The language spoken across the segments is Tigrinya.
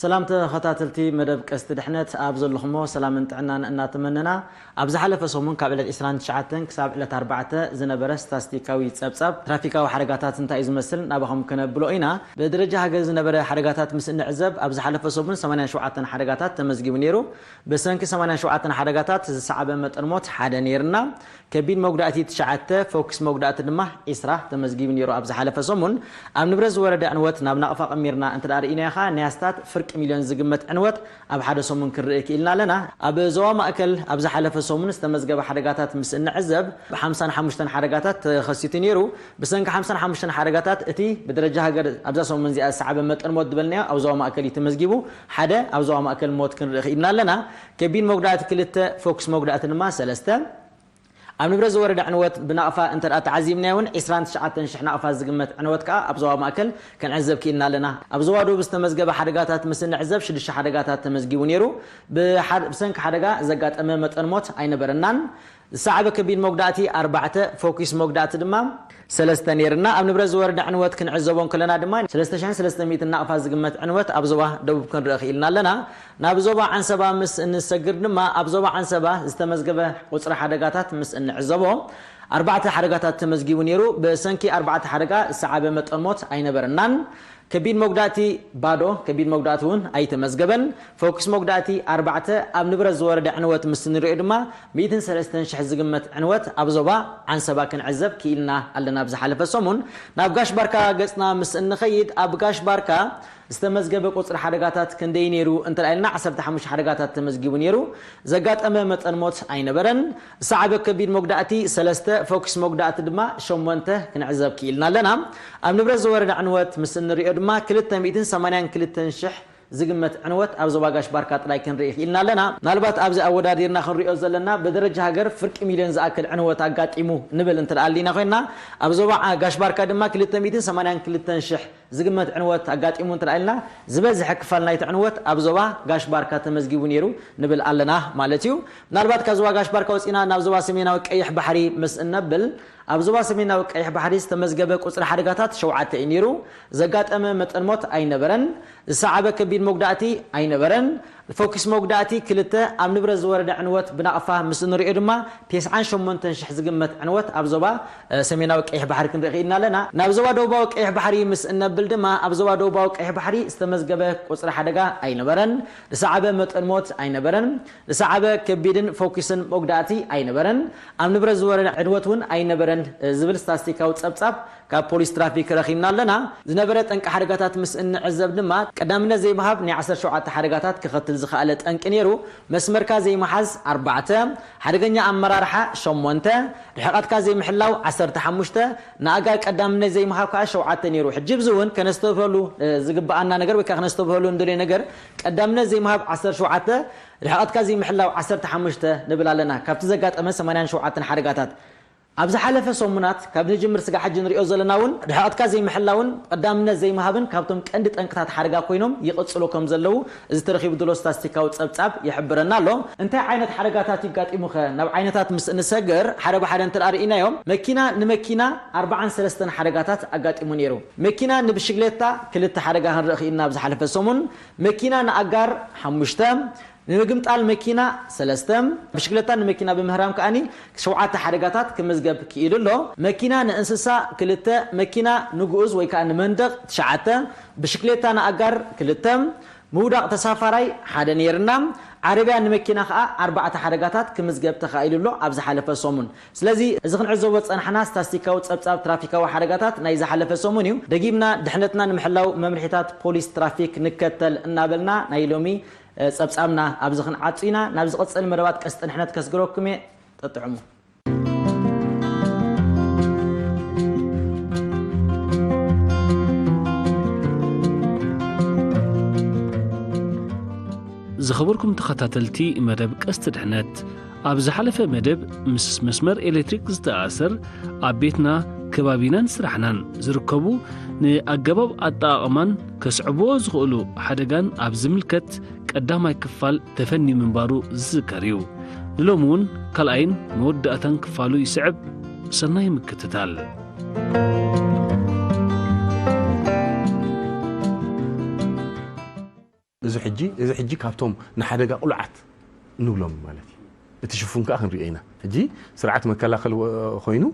ሰላም ተኸታተልቲ መደብ ቀስቲ ድሕነት፣ ኣብ ዘለኹሞ ሰላምን ጥዕናን እናተመነና፣ ኣብ ዝሓለፈ ሰሙን ካብ ዕለት ዕስራን ትሽዓተን ክሳብ ዕለት ኣርባዕተ ዝነበረ ስታስቲካዊ ጸብጻብ ትራፊካዊ ሓደጋታት እንታይ እዩ ዝመስል ናባኹም ከነብሎ ኢና። ብደረጃ ሃገር ዝነበረ ሓደጋታት ምስ እንዕዘብ፣ ኣብ ዝሓለፈ ሰሙን ሰማንያን ሸውዓተን ሓደጋታት ተመዝጊቡ ነይሩ። ብሰንኪ ሰማንያን ሸውዓተን ሓደጋታት ዝሰዓበ መጠን ሞት ሓደ ነይርና። ከቢድ መጉዳእቲ ትሽዓተ፣ ፎክስ መጉዳእቲ ድማ ዒስራ ተመዝጊቡ ነይሩ። ኣብ ዝሓለፈ ሰሙን ኣብ ንብረት ዝወረደ ዕንወት ናብ ናቕፋ ቀሚርና እንተ ደኣ ርኢናዮ ኸኣ፣ ናይ ኣስታት ፍርቂ ሚልዮን ዝግመት ዕንወት ኣብ ሓደ ሰሙን ክንርኢ ክኢልና ኣለና። ኣብ ዞባ ማእከል ኣብ ዝሓለፈ ሰሙን ዝተመዝገበ ሓደጋታት ምስ እንዕዘብ፣ ብ ሓምሳን ሓሙሽተን ሓደጋታት ተኸሲቱ ነይሩ። ብሰንኪ ሓምሳን ሓሙሽተን ሓደጋታት እቲ ብደረጃ ሃገር ኣብዛ ሰሙን እዚኣ ዝሰዓበ መጠን ሞት ዝበልናዮ ኣብ ዞባ ማእከል እዩ ተመዝጊቡ። ሓደ ኣብ ዞባ ማእከል ሞት ክንርኢ ክኢልና ኣለና። ከቢድ መጉዳእቲ ክልተ፣ ፎክስ መጉዳእቲ ድማ ሰለስተ። ኣብ ንብረት ዝወረደ ዕንወት ብናቕፋ እንተ ደኣ ተዓዚብናዮ እውን፣ ዕስራን ትሽዓተን ሽሕ ናቕፋ ዝግመት ዕንወት ከኣ ኣብ ዞባ ማእከል ክንዕዘብ ክኢልና ኣለና። ኣብ ዞባ ደቡብ ዝተመዝገበ ሓደጋታት ምስ እንዕዘብ፣ ሽዱሽተ ሓደጋታት ተመዝጊቡ ነይሩ። ብሓድ-፣ ብሰንኪ ሓደጋ ዘጋጠመ መጠን ሞት ኣይነበረናን። ዝሰዓበ ከቢድ መጉዳእቲ ኣርባዕተ፣ ፎኪስ መጉዳእቲ ድማ ሰለስተ ነይርና። ኣብ ንብረት ዝወረደ ዕንወት ክንዕዘቦ እንከለና ድማ፣ ሰለስተ ሽሕን ሰለስተ ሚእትን ናቕፋ ዝግመት ዕንወት ኣብ ዞባ ደቡብ ክንርኢ ክኢልና ኣለና። ናብ ዞባ ዓንሰባ ምስ እንሰግር ድማ፣ ኣብ ዞባ ዓንሰባ ዝተመዝገበ ቁጽሪ ሓደጋታት ምስ እንዕዘቦ፣ ኣርባዕተ ሓደጋታት ተመዝጊቡ ነይሩ። ብሰንኪ ኣርባዕተ ሓደጋ ዝሰዓበ መጠን ሞት ኣይነበረናን። ከቢድ መጉዳእቲ ባዶ፣ ከቢድ መጉዳእቲ እውን ኣይተመዝገበን። ፎክስ መጉዳእቲ ኣርባዕተ፣ ኣብ ንብረት ዝወረደ ዕንወት ምስ እንሪኦ ድማ፣ ሚእትን ሰለስተን ሽሕ ዝግመት ዕንወት ኣብ ዞባ ዓንሰባ ክንዕዘብ ክኢልና ኣለና። ኣብ ዝሓለፈ ሰሙን ናብ ጋሽ ባርካ ገጽና ምስ እንኸይድ፣ ኣብ ጋሽ ባርካ ዝተመዝገበ ቁጽሪ ሓደጋታት ክንደይ ነይሩ እንተ ኢልና፣ ዓሰርተ ሓሙሽተ ሓደጋታት ተመዝጊቡ ነይሩ። ዘጋጠመ መጠን ሞት ኣይነበረን። ዝሰዓበ ከቢድ መጉዳእቲ ሰለስተ፣ ፎክስ መጉዳእቲ ድማ ሸሞንተ ክንዕዘብ ክኢልና ኣለና። ኣብ ንብረት ዝወረደ ዕንወት ምስ እንሪኦ ድማ፣ ክልተ ሚእትን ሰማንያን ክልተን ሽሕ ዝግመት ዕንወት ኣብ ዞባ ጋሽ ባርካ ጥራይ ክንርኢ ክኢልና ኣለና። ምናልባት ኣብዚ ኣወዳዲርና ክንሪኦ ዘለና፣ ብደረጃ ሃገር ፍርቂ ሚልዮን ዝኣክል ዕንወት ኣጋጢሙ ንብል እንተ ደኣ ኣሊና ኮይንና፣ ኣብ ዞባ ዓ-፣ ጋሽ ባርካ ድማ ክልተ ሚእትን ሰማንያን ክልተን ሽሕ ዝግመት ዕንወት ኣጋጢሙ እንተ ደኣ ኢልና፣ ዝበዝሐ ክፋል ናይቲ ዕንወት ኣብ ዞባ ጋሽ ባርካ ተመዝጊቡ ነይሩ ንብል ኣለና ማለት እዩ። ምናልባት ካብ ዞባ ጋሽ ባርካ ወጺና ናብ ዞባ ሰሜናዊ ቀይሕ ባሕሪ ምስ እነብል፣ ኣብ ዞባ ሰሜናዊ ቀይሕ ባሕሪ ዝተመዝገበ ቁጽሪ ሓደጋታት ሸውዓተ እዩ ነይሩ። ዘጋጠመ መጠን ሞት ኣይነበረን። ዝሰዓበ ከቢድ መጉዳእቲ ኣይነበረን። ፎክስ መጉዳእቲ ክልተ፣ ኣብ ንብረት ዝወረደ ዕንወት ብናቕፋ ምስ እንሪኦ ድማ፣ ተስዓን ሸሞንተን ሽሕ ዝግመት ዕንወት ኣብ ዞባ፣ እ፣ ሰሜናዊ ቀይሕ ባሕሪ ክንርኢ ክኢልና ኣለና። ናብ ዞባ ደቡባዊ ቀይሕ ባሕሪ ምስ እነብል ድማ፣ ኣብ ዞባ ደቡባዊ ቀይሕ ባሕሪ ዝተመዝገበ ቁጽሪ ሓደጋ ኣይነበረን። ዝሰዓበ መጠን ሞት ኣይነበረን። ዝሰዓበ ከቢድን ፎክስን መጉዳእቲ ኣይነበረን። ኣብ ንብረት ዝወረደ ዕንወት እውን ኣይነበረን፣ እ፣ ዝብል ስታስቲካዊ ጸብጻብ ካብ ፖሊስ ትራፊክ ረኺብና ኣለና። ዝነበረ ጠንቂ ሓደጋታት ምስ እንዕዘብ ድማ፣ ቀዳምነት ዘይምሃብ ናይ ዓሰርተ ሸውዓተ ሓደጋታት ከኸትል ዝኸኣለ ጠንቂ ነይሩ። መስመርካ ዘይምሓዝ ኣርባዕተ፣ ሓደገኛ ኣመራርሓ ሸሞንተ፣ ርሕቐትካ ዘይምሕላው ዓሰርተ ሓሙሽተ፣ ንኣጋር ቀዳምነት ዘይምሃብ ከኣ ሸውዓተ ነይሩ። ሕጂ ኣብዚ እውን ከነስተብህሉ፣ እ፣ ዝግብኣና ነገር ወይ ከኣ ከነስተብህሉ እንደልዮ ነገር፣ ቀዳምነት ዘይምሃብ ዓሰርተ ሸውዓተ፣ ርሕቐትካ ዘይምሕላው ዓሰርተ ሓሙሽተ ንብል ኣለና። ካብቲ ዘጋጠመ ሰማንያን ሸውዓተን ሓደጋታት፣ ኣብ ዝሓለፈ ሰሙናት፣ ካብ ንጅምር ስጋዕ ሕጂ ንሪኦ ዘለና እውን፣ ርሕቐትካ ዘይምሕላውን ቀዳምነት ዘይምሃብን ካብቶም ቀንዲ ጠንቅታት ሓደጋ ኮይኖም ይቕጽሉ ከም ዘለዉ እዚ ተረኺቡ ዘሎ ስታስቲካዊ ጸብጻብ ይሕብረና ኣሎ። እንታይ ዓይነት ሓደጋታት ይጋጢሙኸ? ናብ ዓይነታት ምስ እንሰግር፣ ሓደ ብሓደ እንተ ደኣ ርኢናዮም፣ መኪና ንመኪና ኣርባዓን ሰለስተን ሓደጋታት ኣጋጢሙ ነይሩ። መኪና ንብሽክሌታ ክልተ ሓደጋ ክንርኢ ክኢልና ኣብ ዝሓለፈ ሰሙን፣ መኪና ንኣጋር ሓሙሽተ፣ ንምግምጣል መኪና ሰለስተ፣ ብሽክለታ ንመኪና ብምህራም ከኣኒ ሸውዓተ ሓደጋታት ክምዝገብ ክኢሉ ኣሎ። መኪና ንእንስሳ ክልተ፣ መኪና ንግኡዝ ወይ ከኣ ንመንደቕ ትሽዓተ፣ ብሽክሌታ ንኣጋር ክልተ፣ ምውዳቕ ተሳፋራይ ሓደ ነይርና። ዓረብያ ንመኪና ከኣ ኣርባዕተ ሓደጋታት ክምዝገብ ተኻኢሉ ኣሎ ኣብ ዝሓለፈ ሰሙን። ስለዚ እዚ ክንዕዘቦ ዝጸናሕና ስታስቲካዊ ጸብጻብ ትራፊካዊ ሓደጋታት ናይ ዝሓለፈ ሰሙን እዩ። ደጊምና ድሕነትና ንምሕላው መምርሒታት ፖሊስ ትራፊክ ንከተል እናበልና ናይ ሎሚ ጸብጻብና ኣብዚ ክንዓጹ ኢና። ናብ ዝቕጽል መደባት ቀስጢ ድሕነት ከስግረኩም እየ። ጠጥዕሙ። ዝኸበርኩም ተኸታተልቲ መደብ ቀስቲ ድሕነት፣ ኣብ ዝሓለፈ መደብ ምስ መስመር ኤሌክትሪክ ዝተኣሳሰር ኣብ ቤትና፣ ከባቢናን ስራሕናን ዝርከቡ ንኣገባብ ኣጠቓቕማን ከስዕብዎ ዝኽእሉ ሓደጋን ኣብ ዝምልከት ቀዳማይ ክፋል ተፈንዩ ምንባሩ ዝዝከር እዩ። ንሎሚ እውን ካልኣይን መወዳእታን ክፋሉ ይስዕብ። ሰናይ ምክትታል። እዚ ሕጂ እዚ ሕጂ ካብቶም ንሓደጋ ቁሉዓት ንብሎም ማለት እዩ። እቲ ሽፉን ከኣ ክንሪኦ ኢና። ሕጂ ስርዓት መከላኸሊ ወ- ኮይኑ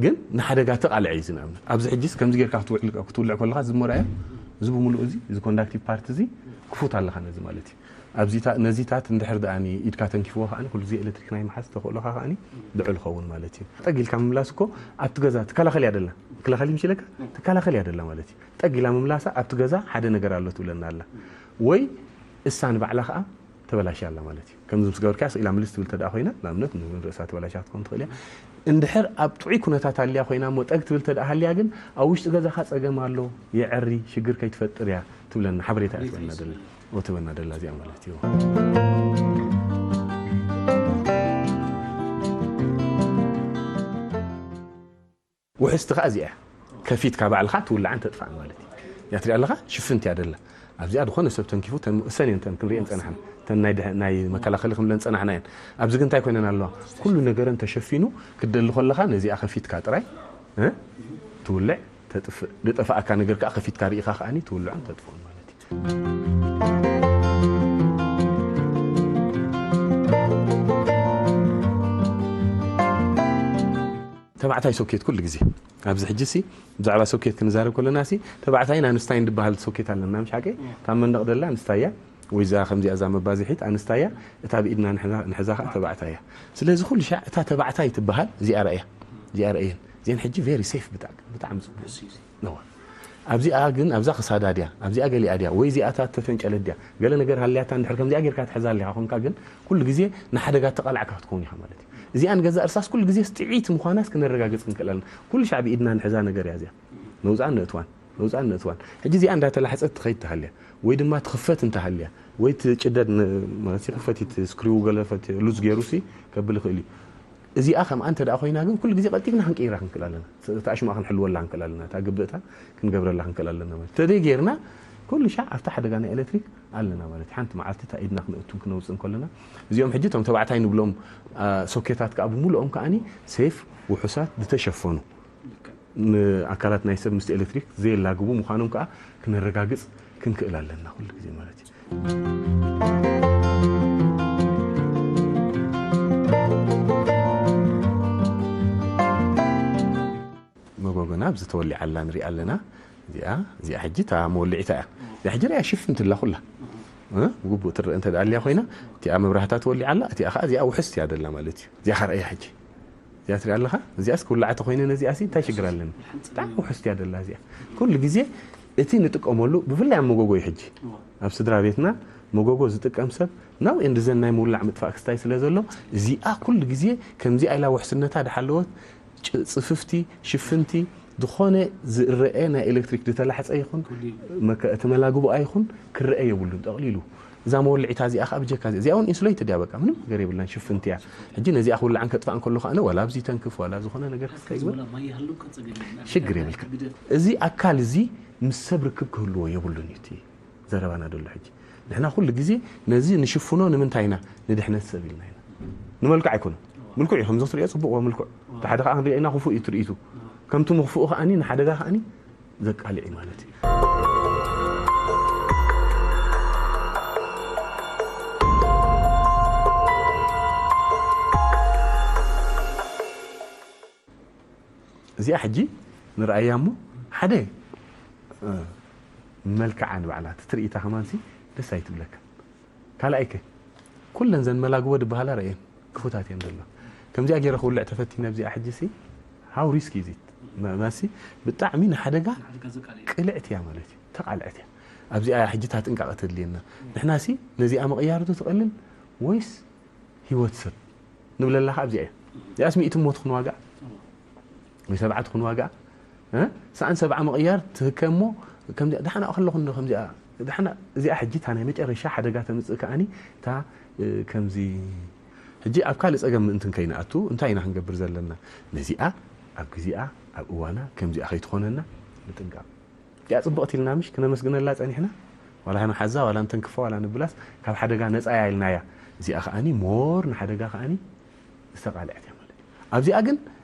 ግን ንሓደጋ ተቓልዐ እዩ። ዝንኣብነት ኣብዚ ሕጂስ ከምዚ ጌርካ ክትውዕል ክትውልዕ ከለኻ ዝመርኣዮ እዚ ብምሉእ እዚ እዚ ኮንዳክቲቭ ፓርቲ እዚ ክፉት ኣለኻ ነዚ ማለት እዩ። ኣብዚታ ነዚታት እንድሕር ደኣኒ ኢድካ ተንኪፍዎ ከኣ ኩሉ ግዜ ኤሌክትሪክ ናይ ምሓዝ ተኽእሎኻ ከኣ ልዑል ይኸውን ማለት እዩ። ጠግ ኢልካ ምምላስ እኮ ኣብቲ ገዛ ትከላኸል እያ ደላ ትከላኸል ምሽ ኢለካ ትከላኸል እያ ደላ ማለት እዩ። ጠግ ኢላ ምምላሳ ኣብቲ ገዛ ሓደ ነገር ኣሎ ትብለና ኣላ ወይ እሳ ንባዕላ ከኣ ተበላሽያ ኣላ ማለት እዩ። ከምዚ ምስ ገበርካያ ስቕ ኢላ ምልስ ትብል ተደኣ ኮይና ንኣብነት ንርእሳ ተበላሽያ ክትኮን ትኽእል እያ። እንድሕር ኣብ ጥዑይ ኩነታት ኣልያ ኮይና እሞ ጠግ ትብል ተደኣ ሃልያ ግን ኣብ ውሽጢ ገዛኻ ጸገም ኣሎ የዐሪ ሽግር ከይትፈጥር እያ ትብለና ሓበሬታ እያ ትበና ደላ ትበና ደላ እዚኣ ማለት እዩ። ውሕስቲ ከኣ እዚኣ እያ። ከፊትካ ባዕልኻ ትውልዓን ተጥፋእን ማለት እዩ። እዚኣ ትሪኣ ኣለኻ ሽፍንቲ እያ ደላ። ኣብዚኣ ዝኾነ ሰብ ተንኪፉ ተን እሰን እየን ተን ክንሪአን ጸናሕና። ተን ናይ ድሕ- ናይ መከላኸሊ ክንብለን ጸናሕና እየን። ኣብዚ ግን እንታይ ኮይነን ኣለዋ? ኩሉ ነገረን ተሸፊኑ ክትደሊ ከለኻ ነዚኣ ከፊትካ ጥራይ እ? ትውልዕ ተጥፍእ። ዝጠፋኣካ ነገር ከኣ ከፊትካ ርኢኻ ከኣኒ ትውልዖን ተጥፍኦን ማለት እዩ። ተባዕታይ ሶኬት ኩሉ ግዜ ኣብዚ ሕጂ ሲ ብዛዕባ ሶኬት ክንዛረብ ከለና ሲ ተባዕታይን ኣንስታይን ዝበሃል ሶኬት ኣለና ምሽ ሓቀይ ካብ መንደቕ ደላ ኣንስታያ ወይ እዛ ከምዚኣ እዛ መባዝሒት ኣንስታያ እታ ብኢድና ንሕዛ ንሕዛ ከዓ ተባዕታያ ስለዚ ኩሉ ሻዕ እታ ተባዕታይ ትበሃል እዚኣ ረእያ እዚኣ ረእየን እዚአን ሕጂ very safe ብጣዕሚ ብጣዕሚ ጽቡቅ ነዋ ኣብዚኣ ግን ኣብዛ ክሳዳ ድያ ኣብዚኣ ገሊኣ ድያ ወይ እዚኣ እታ ተፈንጨለት ድያ ገለ ነገር ሃልያታ እንድሕር ከምዚኣ ጌርካ ትሕዛ ኣለካ ኮንካ ግን ኩሉ ግዜ ንሓደጋ ተቃላዕካ ክትከውን ኢኻ ማለት እዩ እዚኣ ንገዛእ እርሳስ ኩሉ ግዜ ጥዒት ምዃናስ ክነረጋግጽ ክንክእል ኣለና ኩሉ ሻዕ ብኢድና ንሕዛ ነገር እያ እዚኣ ነውፃን ነእትዋን ነውፃን ነእትዋን ሕጂ እዚኣ እንዳተላሕፀት ትኸይድ ተሃልያ ወይ ድማ ትኽፈት እንተሃልያ ወይ ትጭደድ ን- ማለት ክፈት እቲ ስክሪው ገለ ፈት ሉዝ ገይሩ ሲ ከብል ይኽእል እዩ እዚኣ ከምኣ እንተ ደኣ ኮይና ግን ኩሉ ግዜ ቀልጢፍና ክንቅይራ ክንክእል ኣለና። እቲ ኣሽማቕ ክንሕልወላ ክንክእል ኣለና። እታ ግብእታ ክንገብረላ ክንክእል ኣለና ማለት። ተደይ ጌርና ኩሉ ሻዕ ኣብታ ሓደጋ ናይ ኤሌክትሪክ ኣለና ማለት። ሓንቲ መዓልቲ እታ ኢድና ክነእቱን ክነውፅእን ከለና እዚኦም ሕጂ እቶም ተባዕታይ ንብሎም አ፣ ሶኬታት ከዓ ብምሉኦም ከዓኒ ሴፍ ውሑሳት ዝተሸፈኑ ንኣካላት ናይ ሰብ ምስቲ ኤሌክትሪክ ዘየላግቡ ምዃኖም ከዓ ክነረጋግፅ ክንክእል ኣለና ኩሉ ግዜ ማለት እዩ። መጎጎና ኣብዚ ተወሊዓ ኣላ ንሪኣ ኣለና። እዚኣ እዚኣ ሕጂ እታ መወልዒታ እያ። እዚኣ ሕጂ ሪኣ ሽፍንቲ ኣላ ኩላ። እ? ብግቡእ ትረአ እንተ ደኣ ኣልያ ኮይና እቲኣ መብራህታ ተወሊዓ ኣላ፣ እቲኣ ኸዓ እዚኣ ውሕስቲ እያ ደላ ማለት እዩ። እዚኣ ኸ ርኣያ ሕጂ። እዚኣ ትሪኣ ኣለኻ? እዚኣስ ክውላዕ ተኾይነ ነዚኣሲ እንታይ ሽግር ኣለኒ? ብጣዕሚ ውሕስቲ እያ ደላ እዚኣ። ኩሉ ግዜ እቲ ንጥቀመሉ ብፍላይ ኣብ መጎጎ እዩ ሕጂ። ኣብ ስድራ ቤትና መጎጎ ዝጥቀም ሰብ ናው ኤንድ ዘን ናይ ምውላዕ ምጥፋእ ክስታይ ስለ ዘሎ እዚኣ ኩሉ ግዜ ከምዚኣ ኢላ ውሕስነታ ድሓለወት ጭ- ጽፍፍቲ ሽፍንቲ ዝኾነ ዝረአ ናይ ኤሌክትሪክ ዝተላሕፀ ይኹን መከ- እቲ መላግቦኣ ይኹን ክረአ የብሉን ጠቕሊሉ እዛ መወልዒታ እዚኣ ከዓ ብጀካ እዚኣ እውን ኢንሱሌትድ እያ በቃ ምንም ነገር የብላን ሽፍንቲ እያ ሕጂ ነዚኣ ክውላዕን ከጥፋእን ከሎ ከዓ ዋላ ኣብዚ ተንክፍ ዋላ ዝኾነ ነገር ክትከይድ ሽግር የብልካ እዚ ኣካል እዚ ምስ ሰብ ርክብ ክህልዎ የብሉን እዩ እቲ ዘረባና ደሎ ሕጂ ንሕና ኩሉ ግዜ ነዚ ንሽፍኖ ንምንታይ ኢና ንድሕነት ሰብ ኢልና ኢና ንመልክዕ ኣይኮነ ምልኩዕ እዩ ከምዚ ክትሪኦ ፅቡቅ ምልኩዕ እቲ ሓደ ከዓ ክንሪኦ ኢና ክፉእ እዩ ትርኢቱ ከምቲ ምኽፍኡ ከዓኒ ንሓደጋ ከዓኒ ዘቃልዕ እዩ ማለት እዩ እዚኣ ሕጂ ንርኣያ እሞ ሓደ እ፣ መልክዓ ንባዕላ እቲ ትርኢታ ከማንሲ ደስ ኣይትብለካ ካልኣይከ ኩለን ዘን መላግቦ ድበሃላ ረእየን ክፉታት እየን ዘሎ ከምዚኣ ገይረ ክውልዕ ተፈቲነ ኣብዚኣ ሕጂ ሲ ሃው ሪስክ ኢዚት መሲ ብጣዕሚ ንሓደጋ ቅልዕት እያ ማለት እዩ ተቃልዐት እያ ኣብዚኣ ሕጂ እታ ጥንቃቐ ተድልየና ንሕና ሲ ነዚኣ ምቕያር ዶ ትቐልል ወይስ ህይወት ሰብ ንብለላ ከ ኣብዚኣ እያ እዚኣስ ሚእቲ ሞት ክንዋጋእ ወይ ሰብዓ ትኹን ዋጋ እ? ሰዓን ሰብዓ ምቕያር ትህከ እሞ ከምዚኣ ዳሕና ከለኹ እንዶ ከምዚኣ ዳሕና እዚኣ ሕጂ እታ ናይ መጨረሻ ሓደጋ ተምፅእ ከዓኒ እታ እ፣ ከምዚ ሕጂ ኣብ ካልእ ፀገም ምእንትን ከይንኣቱ እንታይ ኢና ክንገብር ዘለና ነዚኣ ኣብ ግዜኣ ኣብ እዋና ከምዚኣ ከይትኾነና ንጥንቀቕ እዚኣ ፅብቕቲ ኢልና ምሽ ክነመስግነላ ፀኒሕና ዋላ ንሓዛ ዋላ ንተንክፋ ዋላ ንብላስ ካብ ሓደጋ ነፃ እያ ኢልናያ እዚኣ ከዓኒ ሞር ንሓደጋ ከዓኒ ዝተቃልዐት እያ ማለት እዩ ኣብዚኣ ግን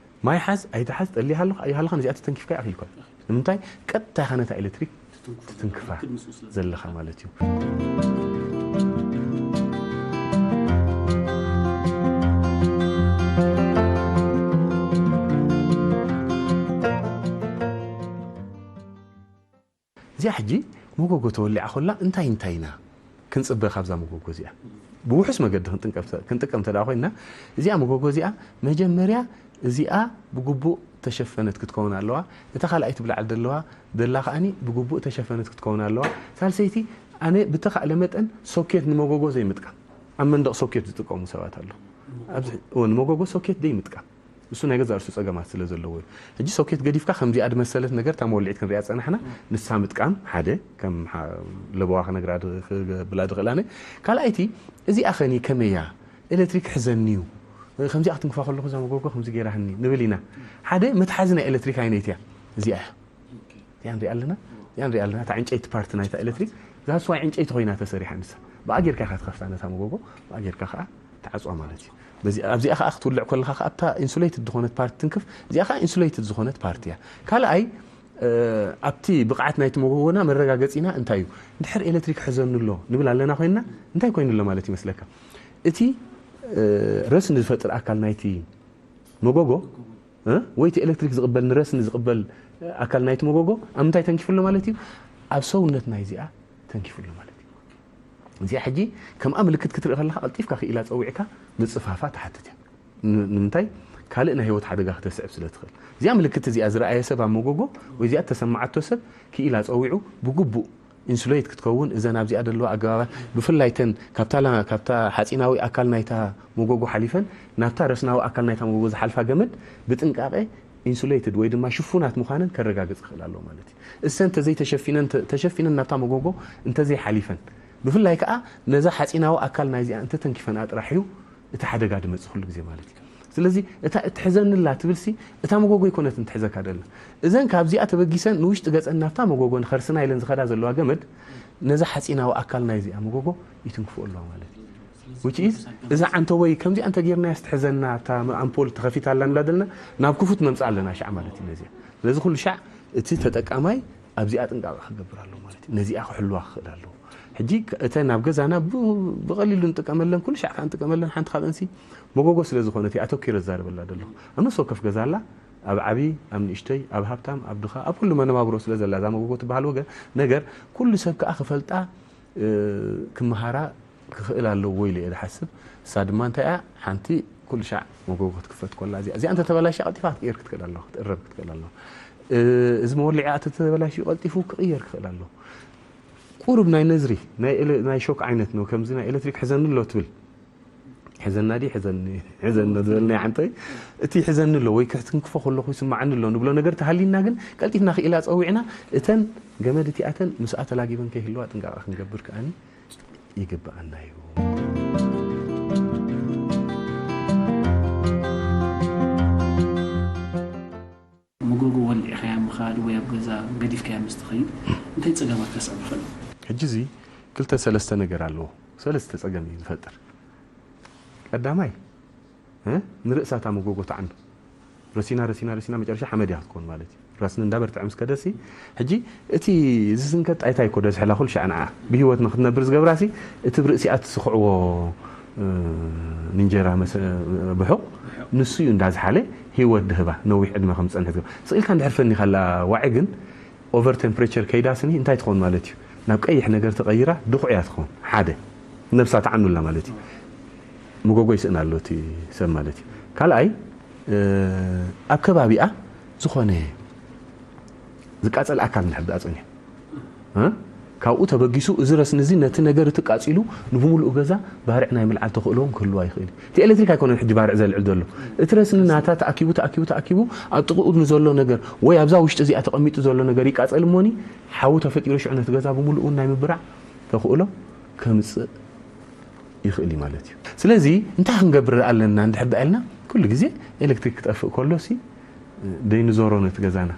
ማይ ሓዝ ኣይትሓዝ ጠሊሃ ኣለኹ ኣይሃለኻ ነዚኣ ተተንኪፍካ ይኣኽል ይኮን ንምንታይ ቀጥታ ኢኻ ነታ ኤሌክትሪክ ትትንክፋ ዘለኻ ማለት እዩ ሕጂ መጎጎ ተወሊዓ ኮላ እንታይ እንታይ ኢና ክንጽበ ካብዛ መጎጎ እዚኣ? ብውሑስ መገዲ ክንጥንቀም ተ-፣ ክንጥቀም ተደኣ ኮይንና፣ እዚኣ መጎጎ እዚኣ መጀመርያ እዚኣ ብግቡእ ተሸፈነት ክትከውን ኣለዋ። እታ ካልኣይቲ ብላዕሊ ዘለዋ፣ ዘላ ከኣኒ ብግቡእ ተሸፈነት ክትከውን ኣለዋ። ሳልሰይቲ፣ ኣነ ብተኻእለ መጠን ሶኬት ንመጎጎ ዘይምጥቃም። ኣብ መንደቕ ሶኬት ዝጥቀሙ ሰባት ኣለዉ። ኣብዚ፣ እወ፣ ንመጎጎ ሶኬት ዘይምጥቃም። እሱ ናይ ገዛ እርሱ ጸገማት ስለ ዘለዎ እዩ። ሕጂ ሶኬት ገዲፍካ ከምዚኣ ድመሰለት ነገር እታ መወልዒት ክንሪኣ ጸናሕና፣ ንሳ ምጥቃም ሓደ፣ ከም ሓ-፣ ለበዋ ክነግራ ድ-፣ ክብላ ድኽእል ኣነ። ካልኣይቲ፣ እዚኣ ኸኒ ከመይ እያ? ኤሌክትሪክ ሕዘኒ እዩ። ከምዚኣ ክትንክፋ ከለኹ እዛ መጎጎ ከምዚ ገይራህኒ ንብል ኢና። ሓደ መትሓዚ ናይ ኤሌክትሪክ ኣይነይቲ እያ። እዚኣ እያ። እዚኣ ንሪኣ ኣለና። እዚኣ ንሪኣ ኣለና። እታ ዕንጨይቲ ፓርቲ ናይታ ኤሌክትሪክ፣ that's why ዕንጨይቲ ኮይና ተሰሪሓ ንሳ። ብኣ ጌርካ ኢኻ ትኸፍታ ነታ መጎጎ፣ ብኣ ጌርካ ከኣ ትዓጽዋ ማለት እዩ። በዚ፣ ኣብዚኣ ከኣ ክትውልዕ ከለኻ ከኣ ኣብታ ኢንሱሌትድ ዝኾነት ፓርቲ ትንክፍ። እዚኣ ከኣ ኢንሱሌትድ ዝኾነት ፓርቲ እያ። ካልኣይ፣ እ፣ ኣብቲ ብቕዓት ናይቲ መጎጎና መረጋገጺና እንታይ እዩ? እንድሕር ኤሌክትሪክ ሕዘኑ ኣሎ ንብል ኣለና ኮይንና፣ እንታይ ኮይኑ ኣሎ ማለት ይመስለካ? እቲ፣ እ፣ ረስኒ ዝፈጥር ኣካል ናይቲ መጎጎ፣ እ፣ ወይ እቲ ኤሌክትሪክ ዝቕበል፣ ንረስኒ ዝቕበል ኣካል ናይቲ መጎጎ ኣብ ምንታይ ተንኪፉ ኣሎ ማለት እዩ? ኣብ ሰውነት ናይዚኣ ተንኪፉ ኣሎ ማለት እዩ። እዚኣ ሕጂ ከምኣ ምልክት ክትርኢ ከለኻ ቀልጢፍካ ክኢላ ጸዊዕካ ምጽፋፋ ትሓትት እያ። ን-፣ ንምንታይ? ካልእ ናይ ህይወት ሓደጋ ክተስዕብ ስለ ትኽእል። እዚኣ ምልክት እዚኣ ዝረኣየ ሰብ ኣብ መጎጎ ወይ እዚኣ እተሰማዓቶ ሰብ ክኢላ ጸዊዑ ብግቡእ ኢንሱሌት ክትከውን፣ እዘን ኣብዚኣ ዘለዋ ኣገባባት፣ ብፍላይ እተን ካብታ ላ-፣ ካብታ ሓጺናዊ ኣካል ናይታ መጎጎ ሓሊፈን ናብታ ረስናዊ ኣካል ናይታ መጎጎ ዝሓልፋ ገመድ ብጥንቃቐ ኢንሱሌትድ ወይ ድማ ሽፉናት ምዃነን ከረጋግጽ ክኽእል ኣለዎ ማለት እዩ። እሰን እንተዘይተሸፊነን፣ ተ-፣ ተሸፊነን ናብታ መጎጎ እንተዘይሓሊፈን፣ ብፍላይ ከኣ ነዛ ሓጺናዊ ኣካል ናይዚኣ እንተተንኪፈንኣ ጥራሕ እዩ እቲ ሓደጋ ድመጽእ ኩሉ ግዜ ማለት እዩ። ስለዚ እታ እትሕዘኒ ኣላ ትብልሲ፣ እታ መጎጎ ኣይኮነትን ትሕዘካ ደላ። እዘን ካብዚኣ ተበጊሰን ንውሽጢ ገጸን ናብታ መጎጎ ንኸርስና ኢለን ዝኸዳ ዘለዋ ገመድ፣ ነዛ ሓጺናዊ ኣካል ናይዚኣ መጎጎ ይትንክፎ ኣለዋ ማለት እዩ። Which is፣ እዛ ዓንተቦይ ከምዚኣ እንተጌርናያስ ትሕዘና፣ እታ ኣምፖል ተኸፊታ ኣላ ንብላ ዘለና፣ ናብ ክፉት ነምጽኣ ኣለና ሻዕ ማለት እዩ ነዚኣ። ስለዚ ኩሉ ሻዕ እቲ ተጠቃማይ ኣብዚኣ ጥንቃቐ ክገብር ኣለዎ ማለት እዩ። ነዚኣ ክሕልዋ ክኽእል ኣለዎ። ሕጂ ከ-፣ እተን ኣብ ገዛና ብ-፣ ብቐሊሉ ንጥቀመለን፣ ኩሉ ሻዕ ከኣ ንጥቀመለን፣ ሓንቲ ካብአንሲ መጎጎ ስለ ዝኾነት እየ ኣተኲረ ዝዛረበላ ዘለኹ። ኣብ ነፍሲ ወከፍ ገዛ ኣላ፣ ኣብ ዓቢ፣ ኣብ ንእሽተይ፣ ኣብ ሃብታም፣ ኣብ ድኻ፣ ኣብ ኩሉ መነባብሮ ስለ ዘላ እዛ መጎጎ ትበሃል ወገን ነገር፣ ኩሉ ሰብ ከኣ ክፈልጣ፣ እ፣ ክመሃራ ክኽእል ኣለዎ ኢለ እየ ዝሓስብ። እሳ ድማ እንታይ እያ? ሓንቲ ኩሉ ሻዕ መጎጎ ክትክፈት ኮላ እዚኣ፣ እዚኣ እንተተበላሽያ ቀልጢፋ ክትቅየር ክትክእል ኣለዋ፣ ክትእረም ክትክእል ኣለዋ። እ፣ እዚ መወልዒኣ እንተተበላሽዩ ቀልጢፉ ክቕየር ክኽእል ኣለዎ። ቁሩብ ናይ ነዝሪ፣ ናይ ኤለ-፣ ናይ ሾክ ዓይነት ነው። ከምዚ ናይ ኤሌክትሪክ ሕዘኒ ኣሎ ትብል። ሕዘና ድዩ? ሕዘኒ፣ ሕዘኒ ዶ ዝበልና ይዓንተይ? እቲ ሕዘኒ ኣሎ ወይ ክትንክፎ ከለኹ ይስምዓኒ ኣሎ ንብሎ ነገር ተሃሊና ግን ቀልጢፍና ክኢላ ጸዊዕና እተን ገመድ እቲኣተን ምስኣ ተላጊበን ከይህልዋ ጥንቃቐ ክንገብር ከኣኒ ይግብኣና እዩ። መጎጎ ወሊዕካያ ምኻድ ወይ ኣብ ገዛ ገዲፍካያ ምስ ትኸይድ እንታይ ጸገማት ከስዕብ ይኽእል? ሕጂ እዚ ክልተ ሰለስተ ነገር ኣለዎ። ሰለስተ ጸገም እዩ ዝፈጥር። ቀዳማይ፣ እ፣ ንርእሳ እታ መጎጎ ትዓኑ። ረሲና፣ ረሲና፣ ረሲና መጨረሻ ሓመድ እያ ክትኮን ማለት እዩ። ራስኒ እንዳበርትዐ ምስ ከደሲ፣ ሕጂ እቲ ዝስንከት ጣይታ እኮ ደዝሕላ ኩሉ ሻዕ ንዓ ብህይወት ንክትነብር ዝገብራሲ፣ እቲ ብርእሲኣ ትስኽዕዎ፣ እ፣ ንእንጀራ መሰ-፣ ብሑቕ፣ ንሱ እዩ እንዳዝሓለ ህይወት ድህባ፣ ነዊሕ ዕድመ ከም ዝጸንሐ ትገብር። ስቕ ኢልካ እንድሕር ፈኒኻላ ዋዒ ግን፣ ኦቨር ቴምፕሬቸር ከይዳ ስኒ እንታይ ትኸውን ማለት እዩ? ናብ ቀይሕ ነገር ተቐይራ ድኹዕ እያ ትኸውን። ሓደ፣ ነብሳ ትዓኑላ ማለት እዩ። መጎጎ ይስእን ኣሎ እቲ ሰብ ማለት እዩ። ካልኣይ፣ እ፣ ኣብ ከባቢኣ ዝኾነ ዝቃጸል ኣካል እንድሕር ደኣ ጸኒሑ፣ እ፣ ካብኡ ተበጊሱ እዚ ረስኒ እዚ ነቲ ነገር እቲ ቃጺሉ ንብምሉኡ ገዛ ባርዕ ናይ ምልዓል ተኽእሎ እውን ክህልዋ ይኽእል እዩ። እቲ ኤሌክትሪክ ኣይኮነን ሕጂ ባርዕ ዘልዕል ዘሎ። እቲ ረስኒ ናታ ተኣኪቡ፣ ተኣኪቡ፣ ተኣኪቡ ኣብ ጥቕኡ ንዘሎ ነገር ወይ ኣብዛ ውሽጢ እዚኣ ተቐሚጡ ዘሎ ነገር ይቃጸል እሞኒ፣ ሓዊ ተፈጢሩ ሽዑ ነቲ ገዛ ብምሉኡ ናይ ምብራዕ ተኽእሎ ከምጽእ ይኽእል እዩ ማለት እዩ። ስለዚ እንታይ ክንገብር ኣለና እንድሕር ደኣ ኢልና፣ ኩሉ ግዜ ኤሌክትሪክ ክጠፍእ ከሎ ሲ ደይንዞሮ ነቲ ገዛና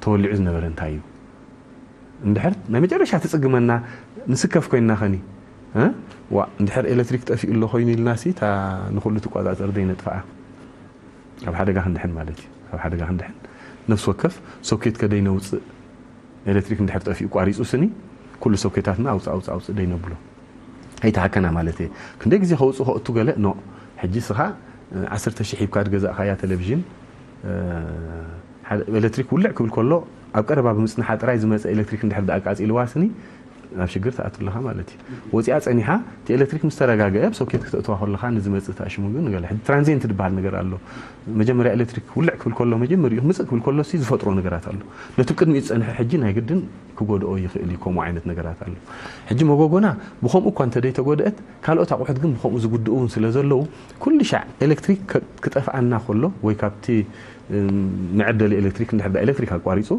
ተወሊዑ ዝነበረ እንታይ እዩ? እንድሕር ናይ መጨረሻ ትጽግመና ንስከፍ ኮይንና ኸኒ፣ እ? ዋ፣ እንድሕር ኤሌክትሪክ ጠፊኡ ኣሎ ኮይኑ ኢልና ሲ፣ እታ ንኹሉ ትቆጻጸር ደይነጥፍኣ። ካብ ሓደጋ ክንድሕን ማለት እዩ። ካብ ሓደጋ ክንድሕን ነፍሲ ወከፍ ሶኬት ከደይነውጽእ፣ ኤሌክትሪክ እንድሕር ጠፊኡ ቋሪጹ ስኒ፣ ኩሉ ሶኬታትና ኣውጽእ፣ ኣውጽእ፣ ኣውጽእ ደይነብሎ። ኣይተሃከና ማለት እየ። ክንደይ ግዜ ከውጽእ ከእቱ ገለ፣ ኖ። ሕጂ ስኻ፣ እ፣ ዓሰርተ ሺሕ ሂብካ ዝገዛእካያ ቴሌቪዥን፣ እ፣ ሓደ ኤሌክትሪክ ውልዕ ክብል ከሎ፣ ኣብ ቀረባ ብምጽንሓ ጥራይ ዝመጸ ኤሌክትሪክ እንድሕር ደኣ ኣቃጺልዋ ስኒ ናብ ሽግር ትኣቱ ኣለኻ ማለት እዩ። ወጺኣ ጸኒሓ እቲ ኤሌክትሪክ ምስ ተረጋግአ ኣብ ሶኬት ክተእትዋ ከለኻ ንዝመጽእ ተኣሽሙ ግን ንገለ ሕጂ ትራንዚየንት ዝበሃል ነገር ኣሎ። መጀመርያ ኤሌክትሪክ ውልዕ ክብል ከሎ መጀመሪኡ ምጽእ ክብል ከሎ ሲ ዝፈጥሮ ነገራት ኣሎ። ነቲ ቅድሚኡ ዝጸንሐ ሕጂ ናይ ግድን ክጎድኦ ይኽእል እዩ። ከምኡ ዓይነት ነገራት ኣሎ። ሕጂ መጎጎና ብኸምኡ እኳ እንተደይተጎድአት ካልኦት ኣቑሑት ግን ብኸምኡ ዝጉድኡ እውን ስለ ዘለዉ ኩሉ ሻዕ ኤሌክትሪክ ከ- ክጠፍኣና ከሎ ወይ ካብቲ እም፣ መዐደሊ ኤሌክትሪክ እንድሕር ዳ ኤሌክትሪክ ኣቋሪጹ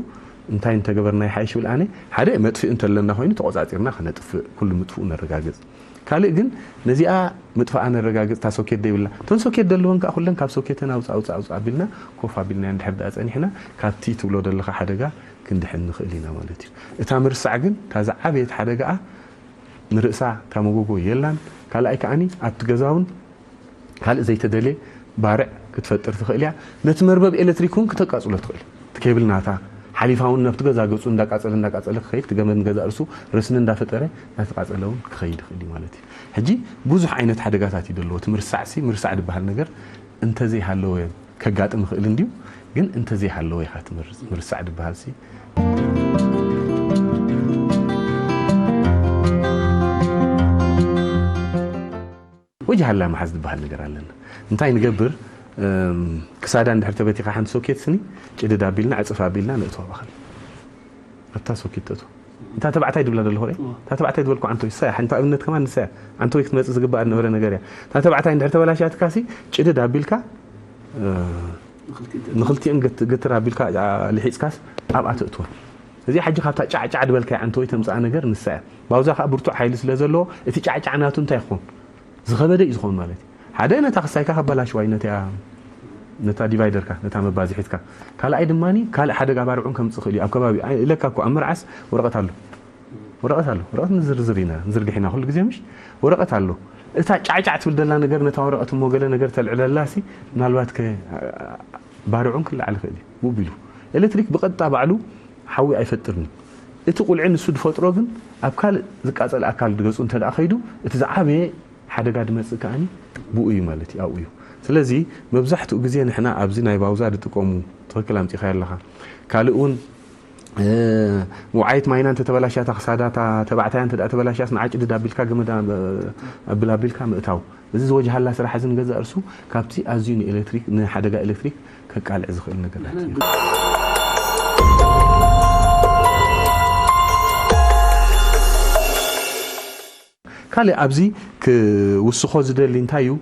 እንታይ እንተገበርና ይሓይሽ ብል ኣነ ሓደ መጥፍእ እንተለና ኮይኑ ተቆጻጺርና ከነጥፍእ ኩሉ ምጥፍኡ ነረጋግጽ። ካልእ ግን ነዚኣ ምጥፋኣ ነረጋግጽ እታ ሶኬት ደይብላ እተን ሶኬት ደለወን ከዓ ኩለን ካብ ሶኬተን ኣውፃ ኣውፃ ኣውፃ ኣቢልና ኮፍ ኣቢልና እንድሕር ዳ ጸኒሕና ካብቲ ትብሎ ደለኻ ሓደጋ ክንድሕን ንኽእል ኢና ማለት እዩ። እታ ምርሳዕ ግን እታ ዝዓበየት ሓደጋኣ ንርእሳ እታ መጎጎ የላን። ካልኣይ ከዓኒ ኣብቲ ገዛ እውን ካልእ ዘይተደልየ ባርዕ ክትፈጥር ትኽእል እያ። ነቲ መርበብ ኤሌክትሪክ እውን ክተቃጽሎ ትኽእል። እቲ ኬብል ናታ ሓሊፋ እውን ናብቲ ገዛ ገጹ እንዳቃጸለ እንዳቃጸለ ክኸይድ እቲ ገመድ ንገዛ ርእሱ ረስኒ እንዳፈጠረ ናተቃጸለ እውን ክኸይድ ይኽእል እዩ ማለት እዩ። ሕጂ ብዙሕ ዓይነት ሓደጋታት እዩ ዘለዎ። እቲ ምርሳዕሲ ምርሳዕ ዝበሃል ነገር እንተዘይሃለወ ከጋጥም ይኽእል እንድዩ፣ ግን እንተዘይሃለወ ኢኻ እቲ ምር- ምርሳዕ ዝበሃል ሲ ወጅሃላ መሓዝ ዝበሃል ነገር ኣለና። እንታይ ንገብር? እም፣ ክሳዳ እንድሕር ተበቲኻ ሓንቲ ሶኬት ስኒ ጭድድ ኣቢልና ዕፅፍ ኣቢልና ነእትዋ ባኸል ኣብታ ሶኬት ተእትዋ። እታ ተባዕታይ ድብላ ደለኹ ርእ እታ ተባዕታይ ዝበልኩ ዓንቶይ ንሳ እያ። ሓንቲ ኣብነት ከማን ንሳ እያ። ዓንቶይ ክትመፅእ ዝግባእ ዝነበረ ነገር እያ። እታ ተባዕታይ እንድሕር ተበላሽያትካ ሲ ጭድድ ኣቢልካ እ፣ ንክልቲአን ገት- ገትር ኣቢልካ ዓ- ልሒፅካስ ኣብኣ ተእትወን። እዚኣ ሕጂ ካብታ ጫዕጫዕ ድበልካያ ዓንቶይ ተምፅኣ ነገር ንሳ እያ። ባውዛ ከዓ ብርቱዕ ሓይሊ ስለ ዘለዎ እቲ ጫዕጫዕ ናቱ እንታይ ይኸውን? ዝኸበደ እዩ ዝኾን ማለት እዩ። ሓደ ነታ ክሳይካ ከበላሽዋ እዩ ነታ ነታ ዲቫይደርካ ነታ መባዝሒትካ። ካልኣይ ድማ ካልእ ሓደጋ ባርዑን ከምፅእ ይኽእል እዩ ኣብ ከባቢ። ኣይ- ኢለካ እኮ ኣብ መርዓስ ወረቐት ኣሎ። ወረቐት ኣሎ። ወረቐት ንዝርዝር ኢና ንዝርግሕ ኢና ኩሉ ግዜ ምሽ ወረቐት ኣሎ። እታ ጫዕጫዕ ትብል ደላ ነገር ነታ ወረቐት እሞ ገለ ነገር ተልዕለላ ሲ ምናልባት ከ ባርዑን ክለዓል ይኽእል እዩ። ውብ ኢሉ ኤሌክትሪክ ብቐጥታ ባዕሉ ሓዊ ኣይፈጥርን እዩ። እቲ ቁልዒ ንሱ ዝፈጥሮ ግን ኣብ ካልእ ዝቃጸል ኣካል ገጹ እንተ ደኣ ከይዱ እቲ ዝዓበየ ሓደጋ ድመጽእ ከኣኒ ብኡ እዩ ማለት እዩ ኣብኡ እዩ። ስለዚ መብዛሕትኡ ግዜ ንሕና ኣብዚ ናይ ባውዛ ዝጥቀሙ ትኽክል ኣምጺኻዮ ኣለኻ። ካልእ እውን እ፣ መውዓይት ማይና እንተተበላሽያ እታ ክሳዳ እታ ተባዕታያ እንተ ደኣ ተበላሽያስ ንዓ ጭድድ ኣቢልካ ገመዳ ብ- ኣብል ኣቢልካ ምእታው። እዚ ዝወጅሃላ ስራሕ እዚ ንገዛእ ርሱ ካብቲ ኣዝዩ ንኤሌክትሪክ ንሓደጋ ኤሌክትሪክ ከቃልዕ ዝኽእል ነገራት እዩ። ካልእ ኣብዚ ክውስኾ ዝደሊ እንታይ እዩ?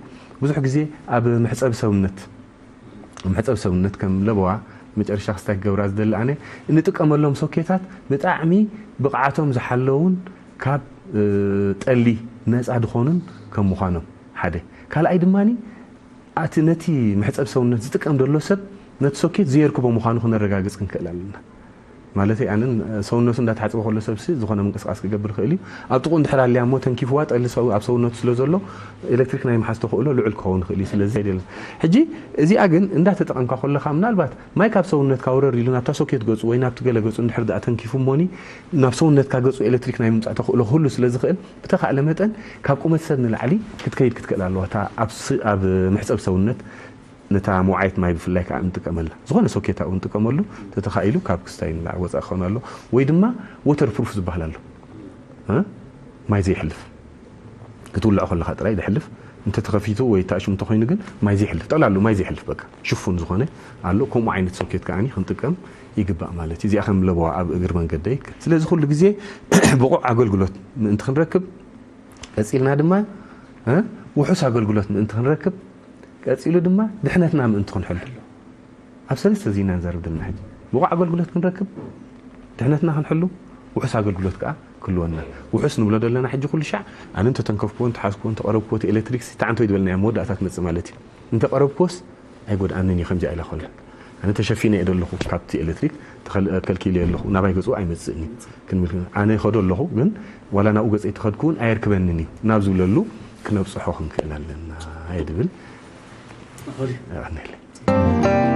ብዙሕ ግዜ ኣብ መሕፀቢ ሰውነት መሕፀቢ ሰውነት ከም ለበዋ መጨረሻ ክስታይ ክገብራ ዝደሊ ኣነ እንጥቀመሎም ሶኬታት ብጣዕሚ ብቕዓቶም ዝሓለውን ካብ እ፣ ጠሊ ነፃ ዝኾኑን ከም ምዃኖም ሓደ ካልኣይ ድማ እቲ ነቲ መሕፀቢ ሰውነት ዝጥቀም ዘሎ ሰብ ነቲ ሶኬት ዘየርክቦ ምዃኑ ክነረጋግፅ ክንክእል ኣለና። ማለት ኣንን ሰውነቱ እንዳተሓፅበ ከሎ ሰብሲ ዝኾነ ምንቅስቃስ ክገብር ይኽእል እዩ። ኣብ ጥቑ እንድሕር ኣልያ እሞ ተንኪፍዋ ጠሊ ሰው ኣብ ሰውነቱ ስለ ዘሎ ኤሌክትሪክ ናይ ምሓዝ ተኽእሎ ልዑል ክኸውን ይኽእል እዩ። ስለዚ ኣይደለን። ሕጂ እዚኣ ግን እንዳተጠቐምካ ከለኻ ምናልባት ማይ ካብ ሰውነትካ ውረር ኢሉ ናብታ ሶኬት ገጹ ወይ ናብቲ ገለ ገጹ እንድሕር ደኣ ተንኪፉ እሞኒ ናብ ሰውነትካ ገጹ ኤሌክትሪክ ናይ ምምጻእ ተኽእሎ ክህሉ ስለ ዝኽእል ብተኻእለ መጠን ካብ ቁመት ሰብ ንላዕሊ ክትከይድ ክትክእል ኣለዋ። እታ ኣብ ስ- ኣብ መሕጸብ ሰውነት ነታ መውዓይት ማይ ብፍላይ ከዓ ንጥቀመላ። ዝኾነ ሶኬት ኣብኡ ንጥቀመሉ፣ ተተኻኢሉ ካብ ክስታይ ንላዕ ወፃእ ክኸውን ኣሎ። ወይ ድማ ወተር ፕሩፍ ዝበሃል ኣሎ። እ? ማይ ዘይሕልፍ። ክትውልዖ ከለኻ ጥራይ ዝሕልፍ። እንተተኸፊቱ ወይ ተኣሽሙ እንተኾይኑ ግን ማይ ዘይሕልፍ። ጠቕላሉ ማይ ዘይሕልፍ በቃ። ሽፉን ዝኾነ ኣሎ። ከምኡ ዓይነት ሶኬት ከዓ ክንጥቀም ይግባእ ማለት እዩ። እዚኣ ከም ለበዋ ኣብ እግር መንገደይ። ስለዚ ኩሉ ግዜ ብቑዕ ኣገልግሎት ምእንቲ ክንረክብ ቀጺልና ድማ እ፣ ውሑስ ኣገልግሎት ምእንቲ ክንረክብ ቀጺሉ ድማ ድሕነትና ምእንቲ ክንሕሉ ኣብ ሰለስተ ዚና ንዘርብ ዘለና ሕጂ ብቑዕ ኣገልግሎት ክንረክብ ድሕነትና ክንሕሉ ውሑስ ኣገልግሎት ከዓ ክህልወና ውሑስ ንብሎ ዘለና ሕጂ ኩሉ ሻዕ ኣነ እንተተንከፍክዎ እንተሓዝክዎ እንተቐረብክዎ እቲ ኤሌክትሪክ ሲ ተዓንቶ ይድበልና እያ መወዳእታ ትመፅእ ማለት እዩ እንተቐረብክዎስ ኣይጎድኣንን እዩ ከምዚኣ ኢላ ከሎ ኣነ ተሸፊነ እየ ዘለኹ ካብቲ ኤሌክትሪክ ተኸል- ከልኪለ ኣለኹ ናባይ ገጹ ኣይመጽእን እዩ ክንብል ኣነ ይኸዶ ኣለኹ ግን ዋላ ናብኡ ገጸይ ተኸድኩ እውን ኣየርክበንን እዩ ናብ ዝብለሉ ክነብጽሖ ክንክእል ኣለና እየ ድብል ኣቐኒለይ